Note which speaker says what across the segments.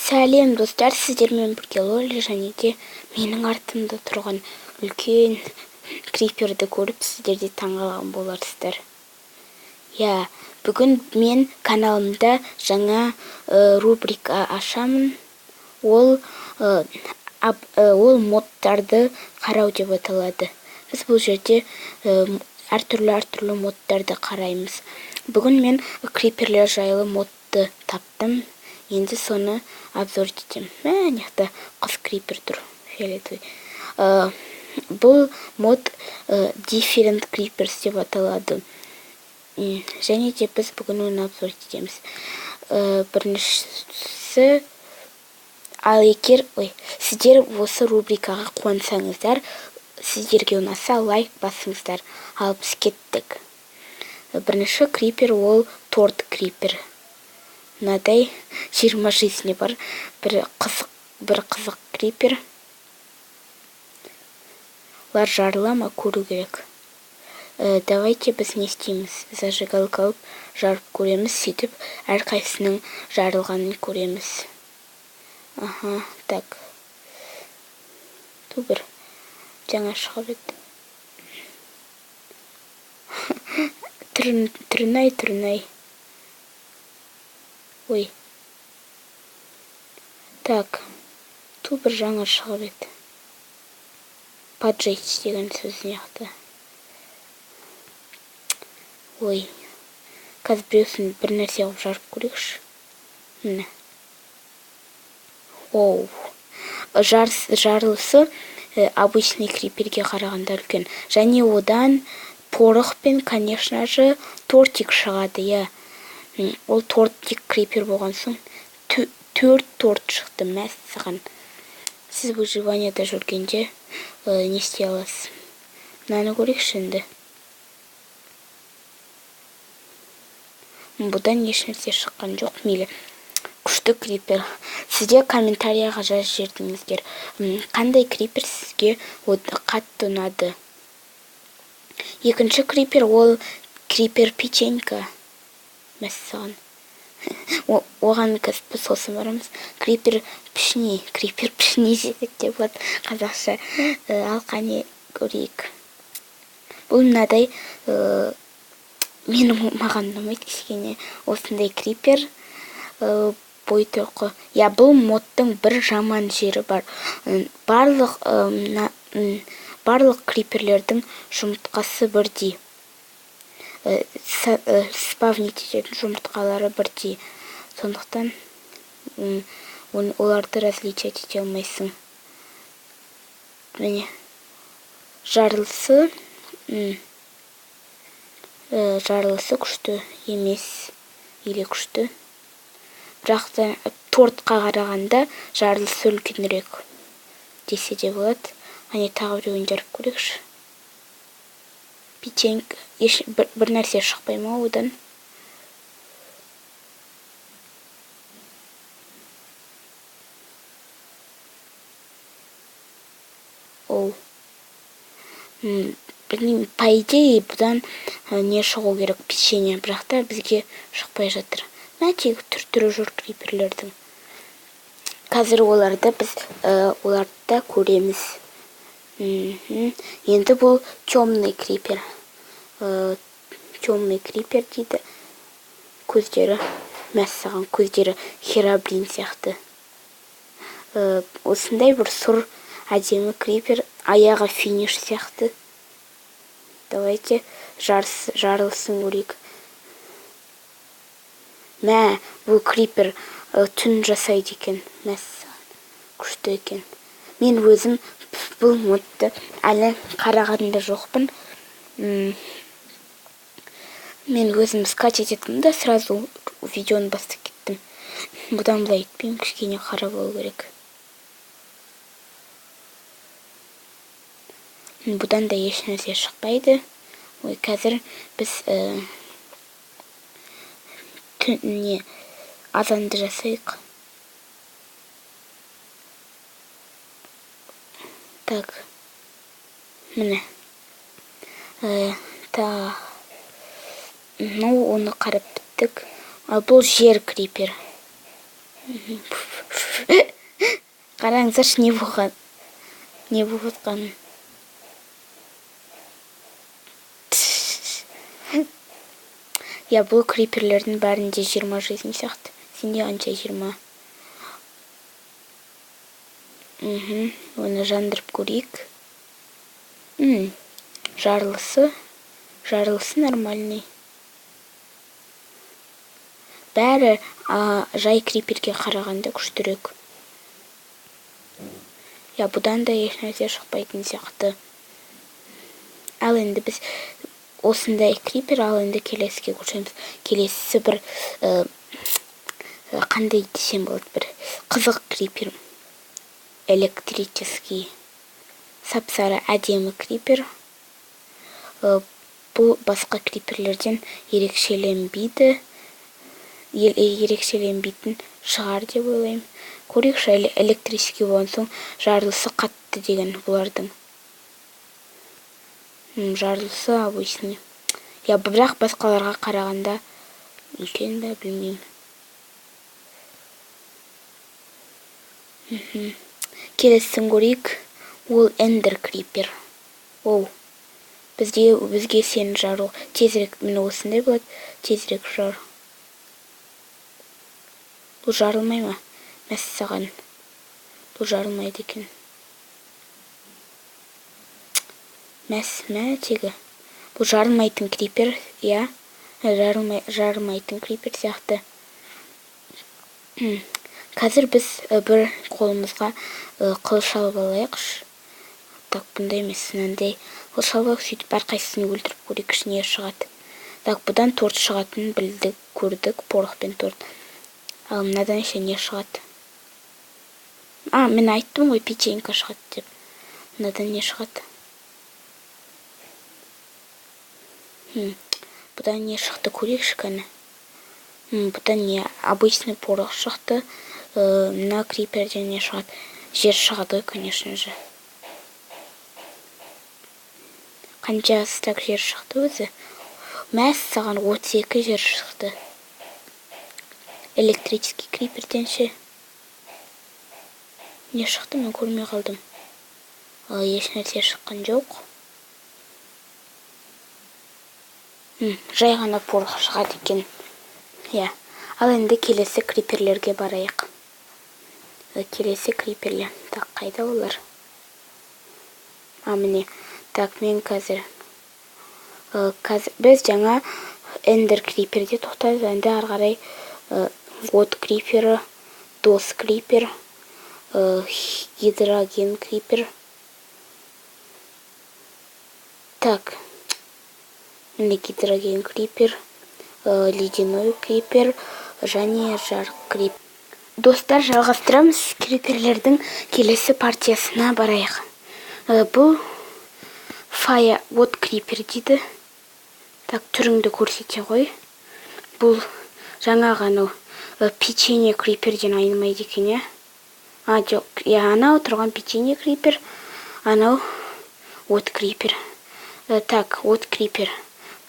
Speaker 1: Сәлем, достар! Сіздермен бірге Лоли. Және де менің артымда тұрған үлкен криперді көріп, сіздер де таңғалған боларсыздар. Иә, бүгін мен каналымда жаңа рубрика ашамын. Ол модтарды қарау деп аталады. Біз бұл жерде әртүрлі модтарды қараймыз. Бүгін мен криперлер жайлы модты таптым. Енді соны обзор етемін. Мә, мына жақта қыз крипер тұр, фиолетовый. Бұл мод Different Creepers деп аталады. Және де біз бүгін оны обзор етеміз. Біріншісі, ал егер, ой, сіздер осы рубрикаға қуансаңыздар, сіздерге ұнаса, лайк басыңыздар. Ал біз кеттік. Бірінші крипер ол торт крипер. Мынадай 20 жизни бар бір қызық крипер. Олар жарыла ма, көру керек. Давайте біз не істейміз? Зажигалка алып, жарып көреміз. Сөйтіп әрқайсысының жарылғанын көреміз. Аха, так, ту, бір жаңа шығып еді. Түрін ай, түрін ай! Ой, так, ту, бір жаңа шығып еді. Поджечь деген сөз мына жақта. Ой, қазір біреусін бір нәрсе қылып жарып көрейікші. Міне, оу, жарылысы обычный криперге қарағанда үлкен. Және одан порох пен, конечно же, тортик шығады. Иә, ол тортик крипер болған соң, төрт торт шықты. Мәссаған! Сіз выживанияда жүргенде не істей аласыз? Мынаны көрейікші енді. Бұдан ешнәрсе шыққан жоқ. Мейлі, күшті крипер. Сіздер комментарияға жазып жібердіңіздер, қандай крипер сізге қатты ұнады. Екінші крипер ол крипер печенька. Мәссаған! Оған қазір сосын барамыз. Крипер пішне, крипер пішне десек те болады қазақша. Ал қане, көрейік. Бұл мынадай, менің маған ұнамайды кішкене осындай крипер. Бой тұрқы. Иә, бұл модтың бір жаман жері бар: барлық криперлердің жұмыртқасы бірдей, спавнить ететін жұмыртқалары бірдей. Сондықтан оларды различать ете алмайсың. Міне, жарылысы күшті емес или күшті, бірақ та тортқа қарағанда жарылысы үлкенірек десе де болады. Қане, тағы біреуін жарып көрейікші. Печенька. Еш бір нәрсе шықпай ма одан? Оу, білмеймін. По идее, бұдан не шығу керек? Печенье. Бірақ та бізге шықпай жатыр. Мә, тегі түр түрі жүр криперлердің. Қазір оларды біз оларды да көреміз. Енді бұл темный крипер. Темный крипер дейді. Көздері, мәссаған, көздері Херобрин сияқты. Осындай бір сұр әдемі крипер, аяғы финиш сияқты. Давайте жарылысын көрейік. Мә, бұл крипер түн жасайды екен. Мәссаған, күшті екен. Мен өзім бұл модты әлі қараған да жоқпын. Мен өзім скачать еттім да, сразу видеоны бастап кеттім. Бұдан былай етпеймін, кішкене қарап алу керек. Бұдан да ешнәрсе шықпайды. Ой, қазір біз түн не, азанды жасайық. Так, міне. Так, ну, оны қарап біттік. Ал бұл жер крипер. Қараңыздаршы, не болған, не болып жатқанын. Иә, бұл криперлердің бәрінде 20 жизнь сияқты. Сенде қанша? 20. Оны жандырып көрейік. Жарылысы нормальный. Бәрі жай криперге қарағанда күштірек. Иә, бұдан да ешнәрсе шықпайтын сияқты. Ал енді біз осындай крипер, ал енді келесіге көшеміз. Келесісі бір қандай десем болады, бір қызық крипер. Электрический. Сап-сары әдемі крипер. Бұл басқа криперлерден ерекшеленбейді. Ерекшеленбейтін шығар деп ойлаймын. Көрейікші, электрический болған соң жарылысы қатты деген бұлардың. Жарылысы обычный. Иә, бірақ басқаларға қарағанда үлкен бе, білмеймін. Келесісін көрейік. Ол эндер крипер. Оу. Бізге сені жару. Тезірек, міне осындай болады. Тезірек жар. Бұл жарылмай ма? Мәссаған. Бұл жарылмайды екен. Мәс, мә тегі. Бұл жарылмайтын крипер, иә. Жарылмайтын крипер сияқты. Қазір біз бір қолымызға қылыш алып алайықшы. Так, бұндай емес, мынандай қылыш алып алайық, сөйтіп әрқайсысын өлтіріп көрейік, не шығады. Так, бұдан торт шығатынын білдік, көрдік, порох пен торт. Ал мынадан ше не шығады? А, мен айттым ғой, печенька шығады деп. Мынадан не шығады? Бұдан не шықты көрейікші кәні. Бұдан не? Обычный порох шықты. Мына криперден не шығады? Жер шығады ғой, конечно же. Қанша стак жер шықты өзі? Мәссаған, 32 жер шықты. Электрический криперден ше? Не шықты, мен көрмей қалдым. Ал еш нәрсе шыққан жоқ. Жай ғана порох шығады екен. Иә. Ал енді келесі криперлерге барайық. Келесі криперлер. Так, қайда олар? А, міне. Так, мен қазір. Қазір біз жаңа эндер криперде тоқтадық. Енді ары қарай, от крипері, дос крипер, гидроген крипер. Так, міне гидроген крипер, ледяной крипер және жарық крипер. Достар, жалғастырамыз, криперлердің келесі партиясына барайық. Бұл фая от крипер дейді. Так, түріңді көрсете ғой. Бұл жаңағы анау, печенье криперден айнымайды екен, иә? А, жоқ, иә, анау тұрған печенье крипер, анау от крипер. Так, от крипер.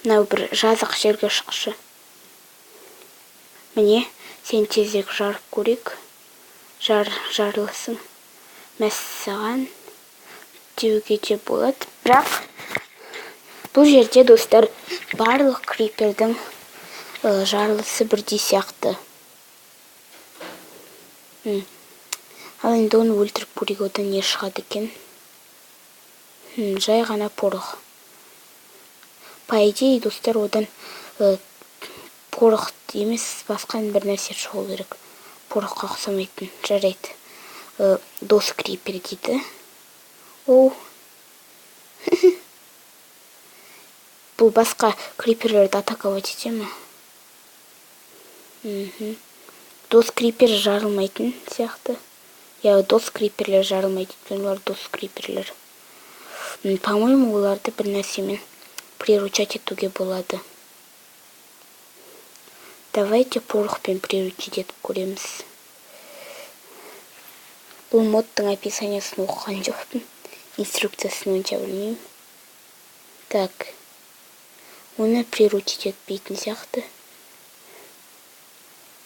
Speaker 1: Мынау бір жазық жерге шықшы. Міне, сен тезірек жарып көрейік. Жарылысың. Мәссаған деуге де болады. Бірақ бұл жерде, достар, барлық крипердің жарылысы бірдей сияқты. Ал енді оны өлтіріп көрейік, одан не шығады екен. Жай ғана порох. По идее, достар, одан порох емес, басқа бір нәрсе шығу керек. Порохқа ұқсамайтын. Жарайды. Дос крипер дейді. Оу. Бұл басқа криперлерді атаковать ете ме? Дос крипер жарылмайтын сияқты. Я, дос криперлер жарылмайды, өйткені олар дос криперлер. По-моему, оларды бір нәрсемен приручать етуге болады. Давайте порохпен приручить етіп көреміз. Бұл модтың описаниясын оқыған жоқпын. Инструкциясын онша білмеймін. Так. Оны приручить етпейтін сияқты.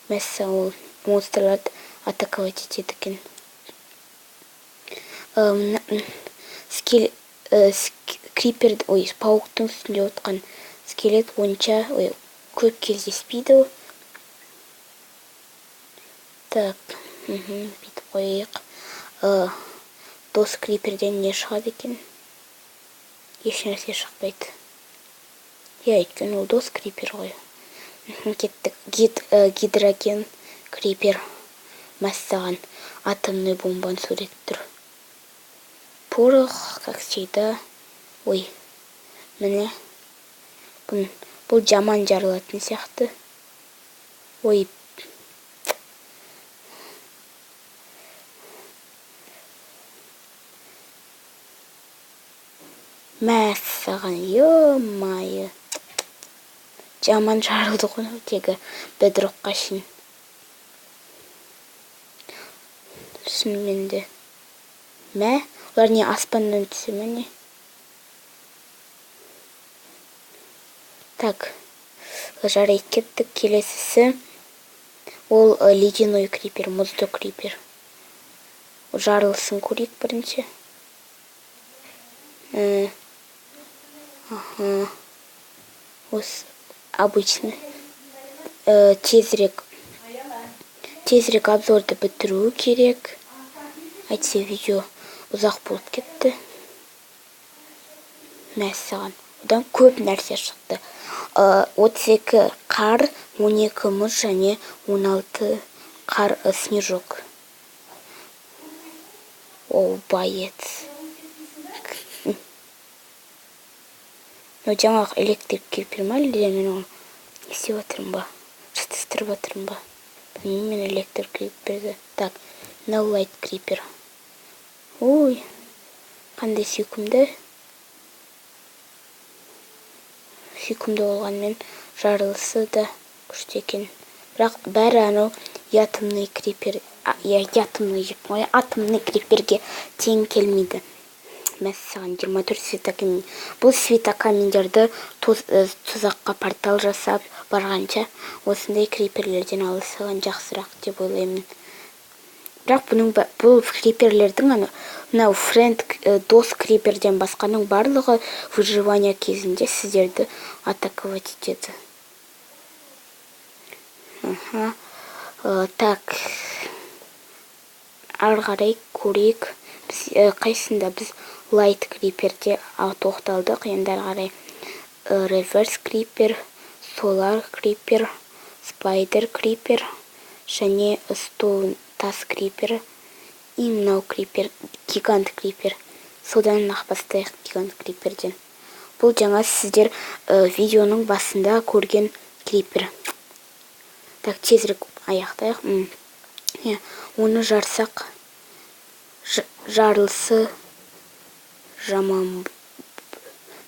Speaker 1: Мәссаған, ол монстрларды атаковать етеді екен. Мына, скелет, крипер, ой, пауктың үстінде отқан скелет онша, ой, көп кездеспейді. Так, бүйтіп қояйық. Дос криперден не шығады екен? Ешнәрсе шықпайды, иә, өйткені ол дос крипер ғой. Кеттік. Гидроген крипер. Мәссаған, атомный бомбаның суреті тұр. Порох, как всегда. Ой, міне, бұл жаман жарылатын сияқты. Ой, мәссаған, ё-моё, жаман жарылды ғой мынау, тегі бедрокқа шейін. Шынымен де, мә, олар не, аспаннан түсе ме, не? Так, жарайды, кеттік. Келесісі ол ледяной крипер, мұзды крипер. Жарылысын көрейік бірінші. Аха, осы обычный. Тезірек, тезірек обзорды бітіру керек, әйтсе видео ұзақ болып кетті. Мәссаған, одан көп нәрсе шықты: 32 қар, 12 мұз және 16 қар, снежок. О, боец. Мынау жаңағы электрик крипер ма, әлде мен оны не істеп жатырмын ба, шатастырып жатырмын ба, білмеймін мен электр криперді. Так, мынау лайт крипер. Ой, қандай сүйкімді! Сүйкімді болғанымен, жарылысы да күшті екен. Бірақ бәрі анау атомный крипер, иә, атомный деп қой, атомный криперге тең келмейді. Мәссаған, 24 светокамень. Бұл светокаменьдерді тұзаққа портал жасап барғанша, осындай криперлерден алысқан жақсырақ деп ойлаймын. Бірақ бұның, бұл криперлердің, ана мынау френд, дос криперден басқаның барлығы выживание кезінде сіздерді атаковать етеді. Аха. Так, ары қарай көрейік. Біз қайсында? Біз лайт криперде тоқталдық. Енді ары қарай реверс крипер, солар крипер, спайдер крипер және стоун, тас крипер и мынау крипер, гигант крипер. Содан ақ бастайық, гигант криперден. Бұл жаңа сіздер видеоның басында көрген крипер. Так, тезірек аяқтайық. Иә, оны жарсақ, жарылысы жаман.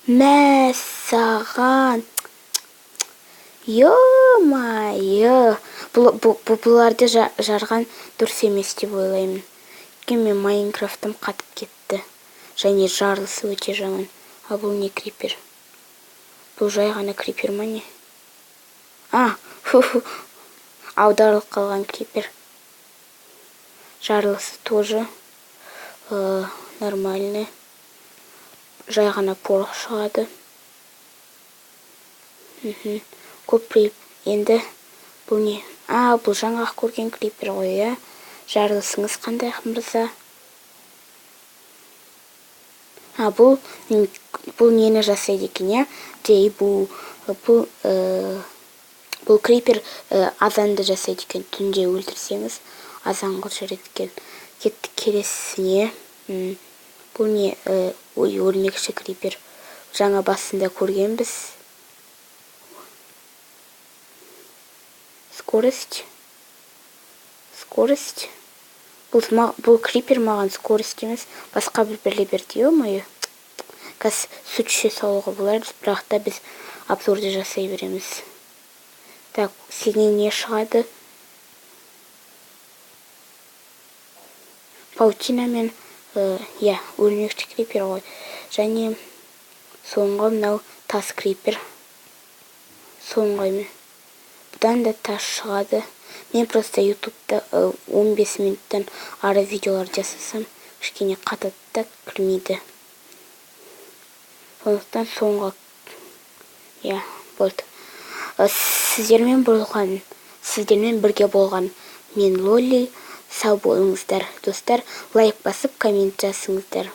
Speaker 1: Мәссаған, ё-моё, бұларды жарған дұрыс емес деп ойлаймын, өйткені мен Майнкрафтым қатып кетті және жарылысы өте жаман. А бұл не крипер? Бұл жай ғана крипер ма, не? А, фу, фу, аударылып қалған крипер. Жарылысы тоже нормальный, жай ғана порох шығады. Көп. Енді бұл не? А, бұл жаңағы көрген крипер ғой, иә. Жарылысыңыз қандай, мырза? А, бұл нені жасайды екен, иә? Жей, бұл крипер азанды жасайды екен. Түнде өлтірсеңіз, азан қылып жібереді екен. Кеттік келесісіне. Бұл не? Ой, өрмекші крипер. Жаңа басында көргенбіз. Скорость, скорость. Бұл крипер маған скорость емес, басқа бір бәле берді. Ё-моё, қазір сүт іше салуға болады, бірақ та біз обзорды жасай береміз. Так, сенен не шығады? Паутина мен, иә, өрмекші крипер ғой. Және соңғы мынау тас крипер. Соңғы бұдан да тас шығады. Мен Мен просто Ютубта 15 минуттан ары видеолар жасасам, кішкене қатады да, кірмейді. Сондықтан соңғы, иә, болды. Сіздермен бірге болған мен, Лоли. Сау болыңыздар, достар. Лайк басып, коммент жазыңыздар.